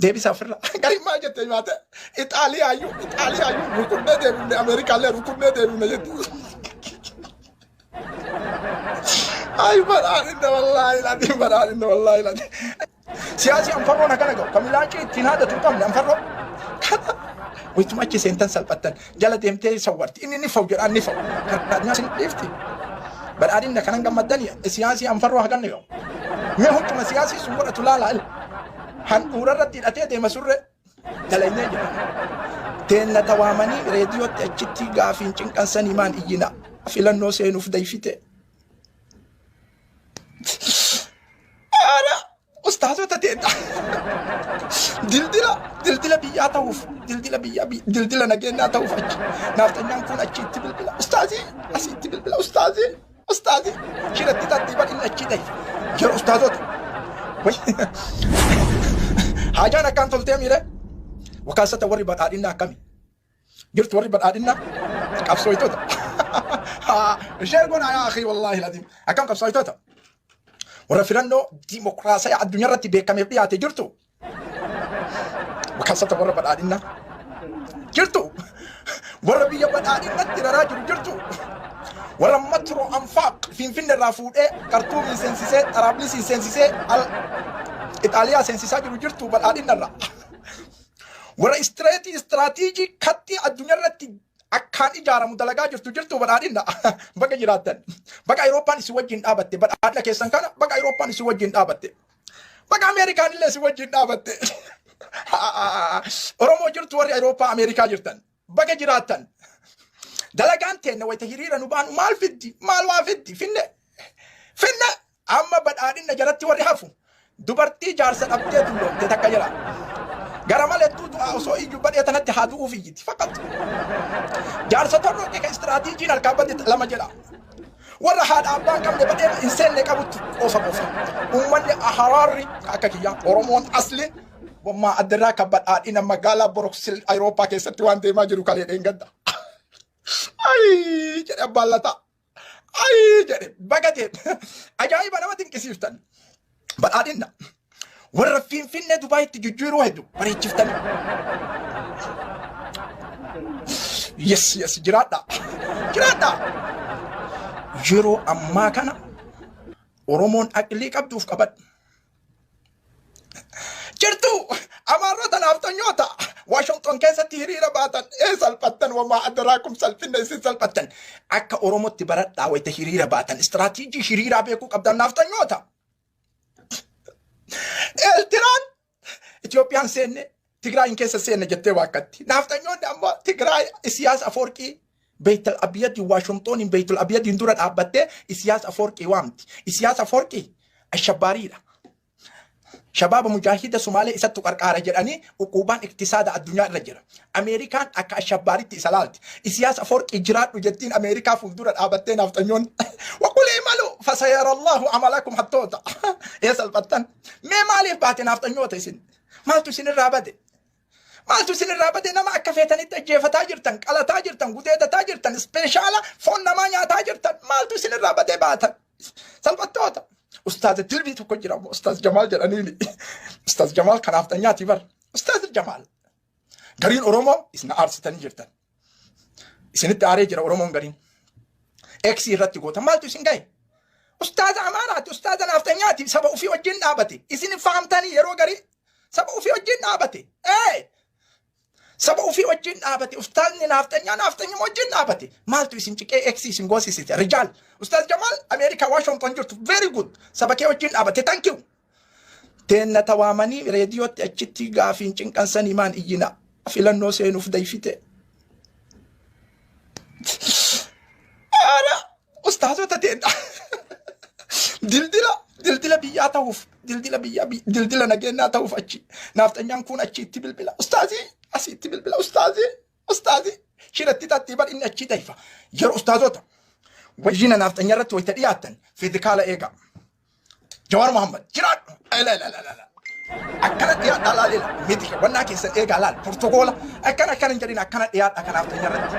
Deebisa ofirra. Gariin maal jette baate? Ixaaliyaayyuu Ixaaliyaayyuu rukunnee deebifne, Ameerikaallee rukunnee deebifne jette. Ay, badhaadhinna, wallaahi laati, badhaadhinna, wallaahi laati. Siyaasi anfarroon akkana ga'u kan milaacii ittiin haadatu hin qabne anfarroo. Kana wayituma achi seentan salphattan jala deemtee sawwarti, inni ni fa'u jedhaan ni fa'u. Kan isin dhiifti. Badhaadhinna kanan gammaddani siyaasii anfarroo haganne ga'u. Mee huccuma siyaasii sun godhatu laalaa ila. Handhuura irratti hidhatee deema surree dalaynee jira. Teenna tawaamanii reediyootti achitti gaafiin cinqansanii maan iyyina, filannoo seenuuf dayfite. Ara ustaazota teenna. Dildila biyyaa ta'uuf, dildila biyyaa, dildila nageenyaa ta'uuf achi. Naaftanyaan kun achi itti bilbila. Ustaazii asii itti bilbila. Ustaazii, ustaazii shiratti tartiiban inni achii ta'e. Yeroo ustaazota. Haajaan akkaan toltee miire. Wakaasata warri badhaadhinna akkami? Jirtu warri badhaadhinna qabsooytoota. Share godhaa yaa akhii, wallaahi ladiim. Akkam qabsooytoota? Warra filannoo dimokiraasiyaa addunyaa irratti beekameef dhiyaate jirtu. Wakaasata warra badhaadhinna jirtu. Warra biyya badhaadhinnatti raraa jiru jirtu. Warra matroo anfaaq Finfinne irraa fuudhee Kartuumiin seensisee, Xaraablisiin seensisee, Ixaaliyaa seensisaa jiru jirtu badhaadhinna irraa. Warra istireetii istiraatiijii kattii addunyaa irratti akkaan ijaaramu dalagaa jirtu jirtu badhaadhinna. Baga jiraattan. Baga Awurooppaan isin wajjin dhaabatte, badhaadhina keessan kana baga Awurooppaan isin wajjin dhaabatte. Baga Ameerikaan illee isin wajjin dhaabatte. Oromoo jirtu, warri Awurooppaa Ameerikaa jirtan. Baga jiraattan. Dalagaan teenna wayita hiriira nu baanu maal fiddi? Maal waa fiddi? Finne. Finne. Amma badhaadhinna jalatti warri hafu dubartii jaarsa dhabdee dulloomte takka jira. Gara malettuu du'aa osoo iyyuu badhee tanatti haa du'uuf iyyiti. Fakkatu. Jaarsa torroo qeqa istiraatiijiin harkaa badde lama jedha. Warra haadha abbaa hin qabne badhee hin seenne qabutti qofa qofa. Uummanni aharaarri akka kiyyaa Oromoon asli wammaa addarraa kan badhaadhina magaalaa Boroksil Awurooppaa keessatti waan deemaa jiru kalee dheengadda. Ayi jedhe abbaan lataa. Ayi jedhe baga ta'e, ajaa'iba nama dinqisiiftan. Badhaadhinna. Warra Finfinnee Dubaayitti jijjiiruu hedduu bareechiftanii. Yes, jiraadha. Jiraadha. Yeroo ammaa kana Oromoon aqlii qabduuf qabadhu. Jirtu Amaarota, naafxanyoota Washington keessatti hiriira baatan, ee salphattan, wamaa adaraakum, salphinna isin salphattan. Akka Oromootti baradhaa, wayita hiriira baatan istiraatiijii hiriiraa beekuu qabdan naafxanyoota. Eertiraan Itoophiyaan seenne, Tigraayin keessa seenne jettee waakkatti. Naafxanyoonni ammoo Tigraay Isiyaas Afoorqii Beeytal Abiyadiin Waashingtoniin Beeytal Abiyadiin dura dhaabbattee Isiyaas Afoorqii waamti. Isiyaas Afoorqii ashabbaariidha. Shabaaba mujaahida Sumaalee isattu qarqaara jedhanii uquubaan iktisaada addunyaa irra jira. Ameerikaan akka ashabbaaritti isa laalti. Isiyaas Afoorqii jiraadhu jettiin Ameerikaa fuuldura dhaabattee naafxanyoonni. Waqul imalu fasayarallahu amalakum hattoota. Ee salphattan. Mee maaliif baate naafxanyoota isin? Maaltu isinirraa bade? Maaltu isinirraa bade? Nama akka feetanitti ajjeefataa jirtan, qalataa jirtan, gudeedataa jirtan, ispeeshaala foon namaa nyaataa jirtan. Maaltu isinirraa badee baatan? Salphattoota. Ustaaza dilbii tokko jira ammoo Ustaaz Jamaal jedhaniini. Ustaaz Jamaal kanaaf xanyaati bar. Ustaaz Jamaal. Gariin Oromoo isin aarsitanii jirtan. Isinitti aaree jira Oromoon gariin. X irratti goota maaltu isin gahe? Ustaaza Amaaraati, ustaaza naafxanyaati, saba ofii wajjin dhaabate. Isin fahamtanii yeroo garii saba ofii wajjin dhaabate. Ee! Saba ofii wajjin dhaabate. Ustaazni naafxanyaa naafxanyuma wajjin dhaabate. Maaltu isin ciqee X isin goosisite? Rijaal. Ustaaz Jamaal Ameerikaa Washington jirtu. Very good. Saba kee wajjin dhaabate. Thank you. Teenna tawaamanii reediyootti achitti gaafiin cinqansanii maan iyyina, filannoo seenuuf dayfite. Ara ustaazota teenna. Dildila biyyaa ta'uuf, dildila biyyaa, dildila nageenyaa ta'uuf achi. Naafxanyaan kun achi itti bilbila. Ustaazii asii itti bilbila. Ustaazii, ustaazii shiratti tartiiban inni achii dayfa. Yeroo ustaazota wajjina naafxanyaa irratti wayita dhiyaattan fiizikaala eegaa. Jawaar Muhammad jiraadhu. Ela ela ela ela. Akkana dhiyaadhaa laaleela. Miti wannaa keessan eegaa laal. Portogoola akkana akkana hin jedhin, akkana dhiyaadha kanaaf xanya irratti.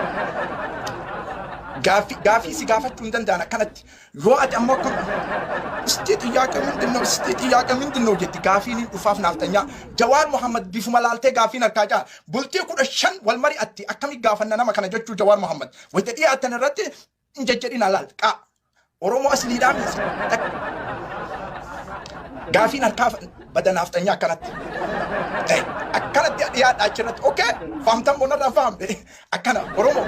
Gaaffii gaafii si gaafachuu hin danda'an akkanatti. Yoo ati ammoo akka እስቲ ጥያቄ ምንድን ነው? እስቲ ጥያቄ ምንድን ነው jetti gaafiin hin dhufaaf naafxanyaa. Jawaar Mohammad bifuma laaltee gaafiin harkaa jaa. Bultii 15 wal mari'atti akkami gaafanna nama kana jechuu Jawaar Mohammad. Wayita dhiyaatan irratti hin jejjedhina laal. Qaa. Oromoo asliidhaa miti. Gaafiin harkaa bada naafxanyaa akkanatti. Akkanatti dhiyaadha achirratti. Okay. Fahamtan boonarraa fahamte. Akkana Oromoo.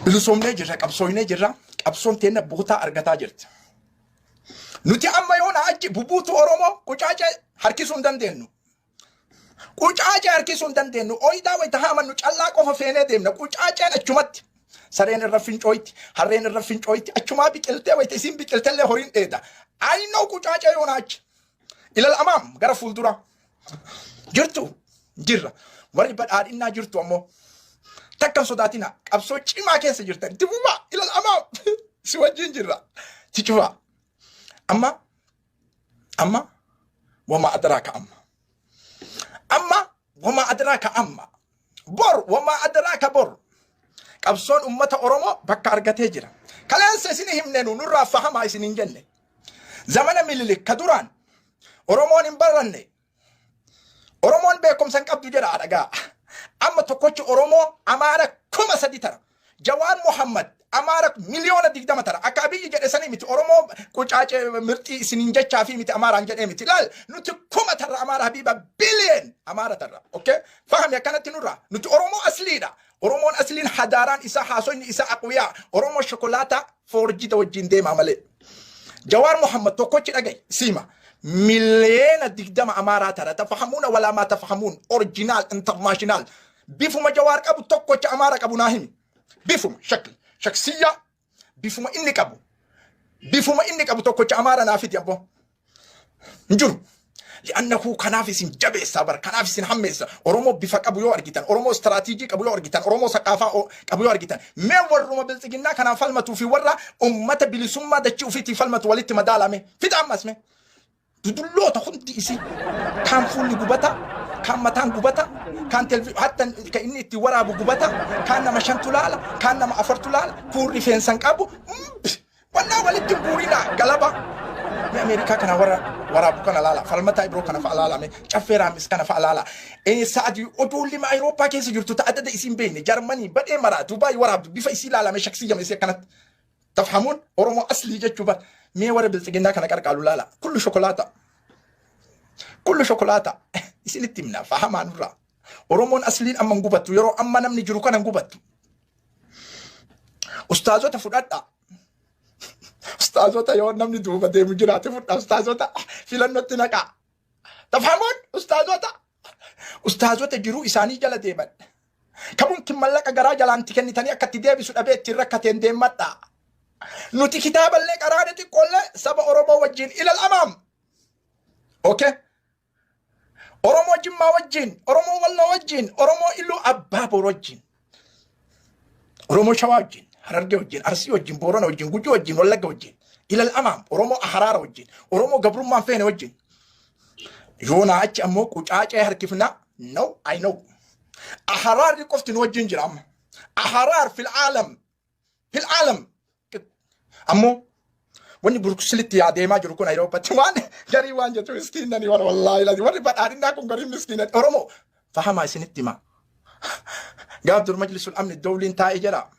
Bilisoomnee jirra, qabsooynee jirra. Qabsoon teenna bootaa argataa jirti. Nuti amma yoona achi bubuutu Oromoo qucaacee harkisuu hin dandeenyu. Qucaacee harkisuu hin dandeenyu. Ooyidaa wayita haamannu callaa qofa feenee deemna. Qucaaceen achumatti. Sareen irra fincooyti, harreen irra fincooyti, achumaa biqiltee wayita isiin biqiltellee horiin dheeda. Aynoo qucaacee yoona achi. Ilal amaam gara fuuldura. Jirtu jirra. Warri badhaadhinnaa jirtu ammoo takka hin sodaatina. Qabsoo cimaa keessa jirtan. Itti fufaa. Ilal amaam si wajjin jirra. Itti cufaa. Amma amma wama adraaka amma. Amma wama adraaka amma. Bor wama adraaka bor. Qabsoon ummata Oromoo bakka argatee jira. Kaleessa isin himne nu nurraa fahamaa isin hin jenne. Zamana Minilik ka duraan Oromoon hin baranne. Oromoon beekumsa hin qabdu jedha dhagaa. Amma tokkochi Oromoo Amaara 3000 tara. Jawaar Muhammad Amaara 20 miliyoona tara. Akka Abiyyi jedhe sanii miti. Oromoo qucaacee mirxii isiniin jechaa fi miti Amaaraan jedhee miti. Laal nuti kuma tarra Amaara habiiba billion Amaara tarra. Okay? Fahami akkanatti nurraa. Nuti Oromoo asliidha. Oromoon asliin hadaaraan isaa haasofni isaa aqwiyaa. Oromoo shokolaataa foorjita wajjin deemaa malee. Jawaar Muhammad tokkochi dhagaye siima. 20 miliyoona Amaaraa tara. تفهمون ولا ما تفهمون. Original international. Bifuma Jawaar qabu tokkocha Amaara qabu naa himi. Bifuma شكل. شخصية bifuma inni qabu. Bifuma inni qabu tokkocha Amaara naa fidi abboo. Hin jiru. لأنه kanaaf isin jabeessa bar kanaaf isin hammeessa. Oromoo bifa qabu yoo argitan, Oromoo istiraatiijii qabu yoo argitan, Oromoo saqaafaa qabu yoo argitan, mee warruma biltsiginnaa kanaan falmatuu fi warra ummata bilisummaa dachii ofiitii falmatu walitti madaalame fixa ammas mee. Dudulloota hundi isii kaan fuulli gubata, kaan mataan gubata, kaan telvi hatta kan inni itti waraabu gubata, kaan nama shantu laala, kaan nama afartu laala, kuun rifeensa hin qabu. Wannaa walitti hin guurinaa galaba. Mee Ameerikaa kana warra waraabu kana laala, falmataa Ibroo kana fa'a laala, mee caffee raamis kana fa'a laala. Sa'adii ojoollee Awurooppaa keessa jirtu ta'a adada isiin beekne Jarmanii badhee maraa Dubaay waraabdu bifa isii laalame شخصية isii akkanatti. تفهمون Oromoo aslii jechuu bar mee warra biltsiginnaa kana qarqaalu laala. كله شوكولاتة. كله شوكولاتة. Isinitti himna fahamaa nurraa. Oromoon asliin amma hin gubattu yeroo amma namni jiru kana hin gubattu. Ustaazota fudhadhaa. Ustaazota yoo namni duuba deemu jiraate fudha ustaazota filannotti naqaa. تفهمون ustaazota. Ustaazota jiruu isaanii jala deeman. Ka mumkin mallaqa garaa jalaan itti kennitanii akka itti deebisu dhabee ittiin rakkateen deemadha. Nuti kitaaballee qaraane xiqqoollee saba Oromoo wajjin إلى الأمام. Okay. Oromoo Jimmaa wajjin, Oromoo Walloo wajjin, Oromoo Iluu Abbaa Boor wajjin, Oromoo Shawaa wajjin, Harargee wajjin, Arsii wajjin, Boorana wajjin, Gujii wajjin, Wallagga wajjin, إلى الأمام, Oromoo Haraara wajjin, Oromoo gabrummaan feene wajjin. Yoonaa achi ammoo qucaacee harkifnaa? No, I know. Haraarri qofti nu wajjin jira amma. Haraar في العالم, في العالم. Ammoo wanni Burksilitti yaadeemaa jiru kun Ayirooppatti waan garii waan jettu miskiinani warra wallaahi lazi warri badhaadhinnaa kun garii miskiinani Oromoo fahamaa isinitti hima. Gaaf dur مجلس الأمن الدولي taa'ee jira.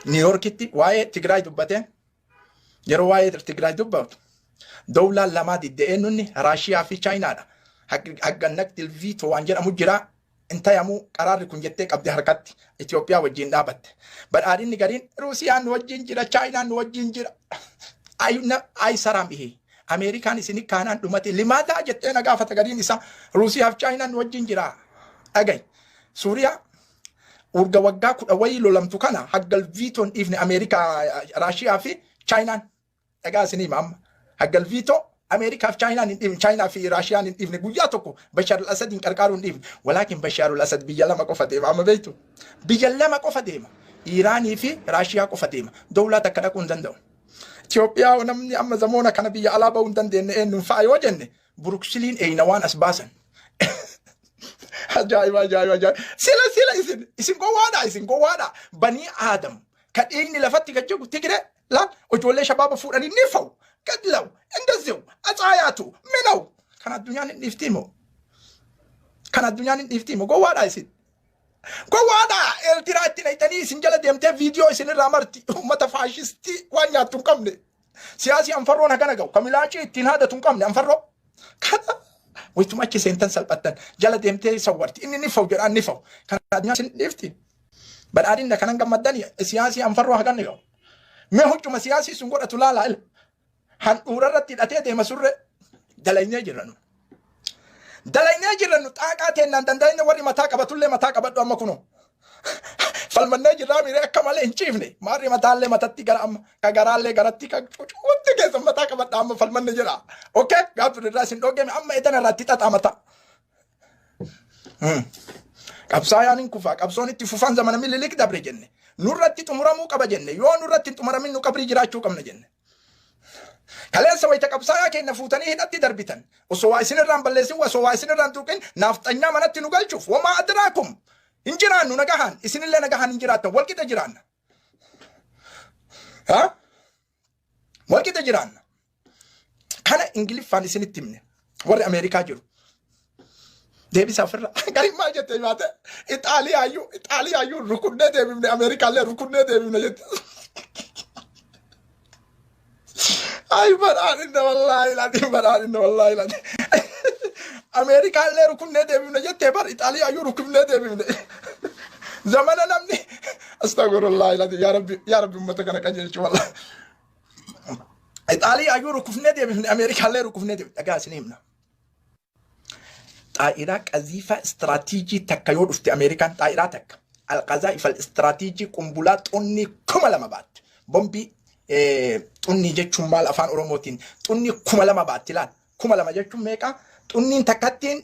Niiyorkitti waa'ee Tigraay dubbate yeroo waa'ee Tigraay dubbatu dawlaan lamaa didda'ee nunni Raashiyaa fi Chaayinaadha. Haggan veto waan jedhamu jira. Intayamuu qaraarri kun jettee qabde harkatti Itoophiyaa wajjin dhaabatte. Badhaadhinni gariin Ruusiyaan nu wajjin jira, Chaayinaan nu wajjin jira. Ay saraam ihe. Ameerikaan isin kaanaan dhumate limaataa jettee na gaafata gariin isaa Ruusiyaaf Chaayinaan nu wajjin jira. Dhagayi. Suuriyaa urga waggaa 10 wayii lolamtu kana haggal veto n dhiifne Ameerikaa, Raashiyaa fi Chaayinaan. Dhagaa isinii hima amma. Haggal veto Ameerikaaf Chaayinaan hin dhiifne, Chaayinaa fi Raashiyaan hin dhiifne guyyaa tokko Bashar al-Asadiin qarqaaruu hin dhiifne. ولكن Bashar al-Asad biyya lama qofa deema amma beektu. Biyya lama qofa deema. Iiraanii fi Raashiyaa qofa deema. Dawlaa takka dhaquu hin danda'u. Itoophiyaa namni amma zamoona kana biyya alaa bahuu hin dandeenye eenyuun fa'a yoo jenne Buruksiliin eeyna waan as baasan. Ajaa'iba, ajaa'iba, ajaa'iba. Sila sila isin gowwaadha, isin gowwaadha. Banii Aadam. Ka dhiigni lafatti gad jigu Tigree laal ijoollee shabaaba fuudhanii ni fa'u. Gadlaw, indaziw, atsaayaatu, minaw. Kan addunyaan hin dhiiftii moo? Kan addunyaan hin dhiiftii moo? Gowwaadha isin. Gowwaadha! Eertiraa itti naqxanii isin jala deemtee viidiyoo isin irraa marti. Uummata faashistii waan nyaattu hin qabne. Siyaasii anfarroon hagana ga'u. Ka milaacii ittiin haadatu hin qabne anfarroo. Kana wayituma achi seentan salphattan jala deemtee sawwarti. Inni ni fa'u jedhaan ni fa'u. Kan addunyaa isin dhiifti. Badhaadhinna kanan gammaddani siyaasii anfarroo hagana ga'u. Mee huccuma siyaasii sun godhatu laalaa ila. Handhuura irratti hidhatee deema surree. Dalaynee jirra nu. Dalaynee jirra nu xaaqaa teennaan danda'inne warri mataa qabatullee mataa qabadhu amma kunoo. Falmannee jirraa miiree akka malee hin ciifne. Maarri mataallee matatti gara amma ka garaallee garatti ka cucuutti keessa mataa qabadha amma falmanne jira. Okay gaaf irraa isin dhoggeme amma edana irratti xaxaa mataa. Qabsaayaan hin kufaa qabsoon itti fufaan zamana mililik dabre jenne. Nurratti xumuramuu qaba jenne yoo nurratti hin xumuramin nu qabrii jiraachuu qabna jenne. Kaleessa wayita qabsaayaa keenya fuutanii hidhatti darbitan. Osoo waa isin irraan balleessin osoo waa isin irraan tuqin naafxanyaa manatti nu galchuuf wamaa adraakum hin jiraannu nagahaan isinillee nagahaan hin jiraattan walqixa jiraanna. Ha? Walqixa jiraanna. Kana Ingiliffaan isinitti himne warri Ameerikaa jiru. Deebisa ofirra. Gariin maal jette baate Ixaaliyaayyuu Ixaaliyaayyuu rukunnee deebifne Ameerikaallee rukunnee deebifne jette. Ay badhaadhinna wallaahi laati badhaadhinna wallaahi laati. Ameerikaallee rukunnee deebifne jettee bar Ixaaliyaayyuu rukunnee deebifne. Zamana namni astagfirullahi laati yaa rabbi yaa rabbi ummata kana qajeelchu wallaahi. Ixaaliyaayyuu rukufnee deebifne Ameerikaallee rukufnee deebifne dhagaa isin himna. Xaa'iraa qaziifaa istiraatiijii takka yoo dhufte Ameerikaan xaa'iraa takka alqazaa'ifa istiraatiijii qumbulaa xunnii 2000 baatte. Bombii xunnii jechuun maal afaan Oromootiin xunnii 2000 baatti laal. 2000 jechuun meeqa? Xunniin takkattiin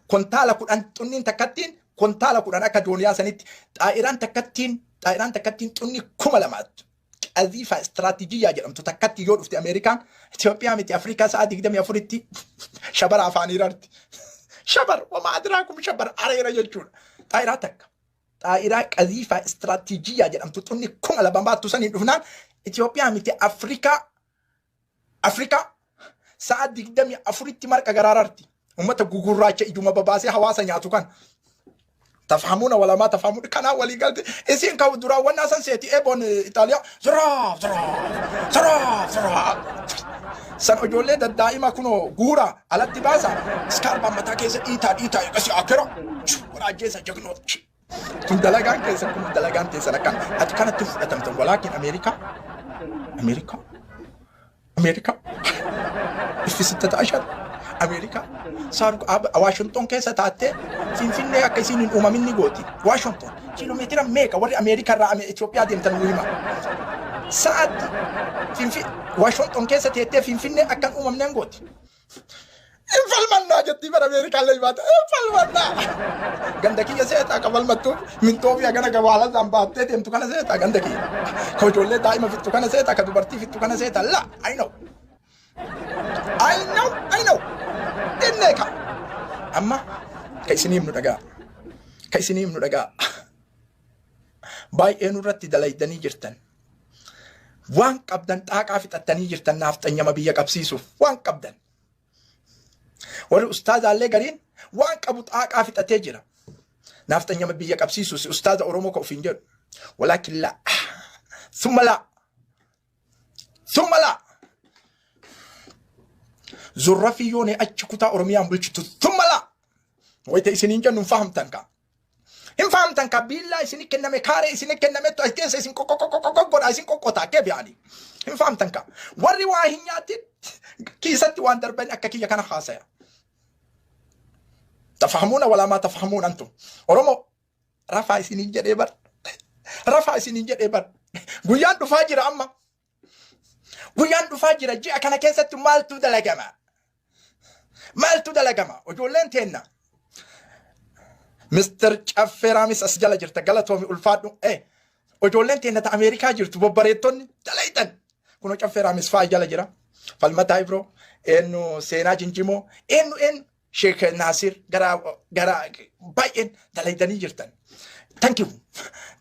kontaala 10 xunniin takkattiin kontaala 10 akka dooniyaa sanitti xaa'iraan takkattiin xunnii 2000 qaziifaa istiraatiijiyyaa jedhamtu takkatti yoo dhufte Ameerikaan Itoophiyaa miti Afrikaa sa'a 24tti shabara afaanii rarti. Shabar wama adiraakum shabar areera jechuudha. Xaa'iraa takka. Xaa'iraa qaziifaa istiraatiijiyyaa jedhamtu xunni 2000 baattu saniin dhufnaan Itoophiyaa miti Afrikaa sa'a 24tti marqa garaararti. Uummata gugurraacha ijuma babaasee hawaasa nyaatu kan. Tafhamuuna walamaa tafhamuun kanaa walii galte isin ka duraawwannaa san seeti eeboon Itaaliyaa ziraaf ziraaf ziraaf ziraaf. San ijoollee daddaa'ima kunoo guura alatti baasa iskaarbaan mataa keessa dhiitaa dhiitaa eegasii akira waraajjeessa jagnoota. Kun dalagaan keessan kun dalagaan teessan akkan ati kanatti fudhatamtan walaakin Ameerikaa Ameerikaa Ameerikaa ifi sittata ashar Ameerikaa saarku Waashington keessa taattee Finfinnee akka isiin hin uumamin ni gooti. Waashington kiiloomeetira meeqa warri Ameerikaa irraa Itoophiyaa deemtan nu hima. Sa'aatti Waashington keessa teettee Finfinnee akka hin uumamne hin gooti. Hin falmannaa jettii bara Ameerikaa illee baate hin falmannaa. Ganda kiyya seetaa ka falmattu mintoo fi hagana gabaalasaan baattee deemtu kana seetaa ganda kiyya. Ka ijoollee daa'ima fixxu kana seetaa ka dubartii fixxu kana seetaa la I know. I know I know. Innee ka. Amma ka isinii himnu dhagaa. Ka isinii himnu dhagaa. Baay'ee nurratti dalaydanii jirtan. Waan qabdan xaaqaa fixattanii jirtan naafxanyama biyya qabsiisuuf waan qabdan. Warri ustaazaallee gariin waan qabu xaaqaa fixatee jira. Naafxanyama biyya qabsiisuus ustaaza Oromoo ka ofiin jedhu. Walaakin laa. Summa laa. Summa laa. Zurrafii yoonee achi kutaa Oromiyaan bulchitu summa laa. Wayita isiniin jennu hin fahamtan kaa. Hin fahamtan kaa biillaa isini kenname kaaree isini kennamettu as keessa isin qoqqoqqoqqoqqo godha isin qoqqotaa kee bi'aanii. Hin fahamtan kaa. Warri waa hin nyaatin kiisatti waan darban akka kiyya kana haasaya. Tafahamuuna walaa maa tafahamuun antum. Oromoo rafaa isiniin jedhee bar. Rafaa isiniin jedhee bar. Guyyaan dhufaa jira amma. Guyyaan dhufaa jira ji'a kana keessatti maaltu dalagama? Maaltu dalagama? Ijoolleen teenna. Mr. Caffeeraamis as jala jirta galatoomi ulfaadhu. Ijoolleen teenna ta Ameerikaa jirtu bobbareettonni dalayxan. Kunoo Caffeeraamis fa'aa jala jira. Falmataa Ibroo, eenyu Seenaa Jinjimoo, eenyu eenyu Sheek Naasir gara gara baay'een dalaydanii jirtan. Thank you.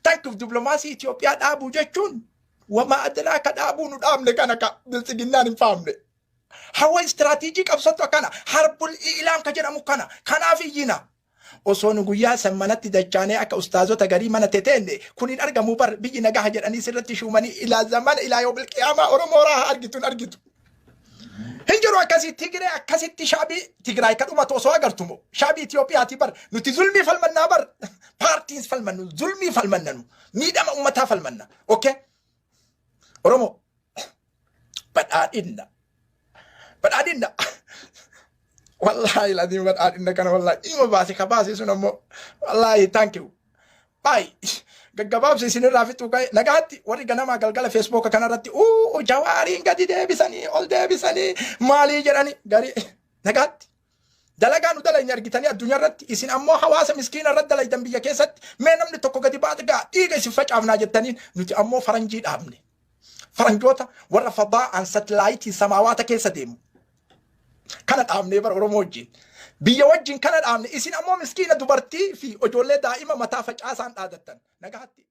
Thank you. Diplomaasii Itoophiyaa dhaabuu jechuun wama addanaa ka dhaabuu nu dhaabne kana ka biltsiginnaan hin faamne. Hawa istiraatiijii qabsattu akkana harbul ilaam ka jedhamu kana kanaaf iyyina. Osoo nu guyyaa san manatti dachaanee akka ustaazota garii mana teteenne kun hin argamu bar biyyi nagaha jedhanii sirratti shuumanii ilaa zamana ilaa yoomil qiyaamaa Oromoo raaha argitu hin argitu. Hin jiru akkasii Tigree akkasitti shaabii Tigraay ka dhumatu osoo agartu moo shaabii Itoophiyaati bar nuti zulmii falmannaa bar paartiins falmannu zulmii falmanna nu miidhama ummataa falmanna okay Oromoo badhaadhinna badhaadhinna wallaahi ladiin badhaadhinna kana wallaahi dhimma baase ka baase sun ammoo wallaahi thank you. Baay gaggabaabsa isinirraa fixuu ka'e nagaatti warri ganamaa galgala feesbuuka kanarratti uu jawaariin gadi deebisanii ol deebisanii maalii jedhanii garii nagaatti. Dalagaa nu dalayne argitanii addunyaa irratti isin ammoo hawaasa miskiina irratti dalaytan biyya keessatti mee namni tokko gadi baate gaa dhiiga isin facaafnaa jettaniin nuti ammoo faranjii dhaabne. Faranjoota warra fadaa'aan satilaayitii samaawaata keessa deemu. Kana dhaabnee bara Oromoo wajjin. Biyya wajjin kana dhaabne isin ammoo miskiina dubartii fi ijoollee daa'ima mataa facaasaan dhaadattan. Nagaatti.